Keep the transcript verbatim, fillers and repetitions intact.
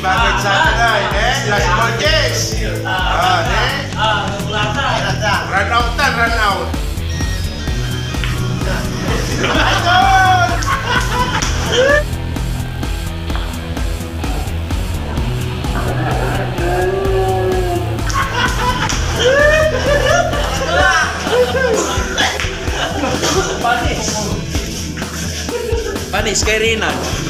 Agad sa atin ay, eh? Last call, yes! Ah, eh? Run out na, run out. Idol! Panis kay Rina.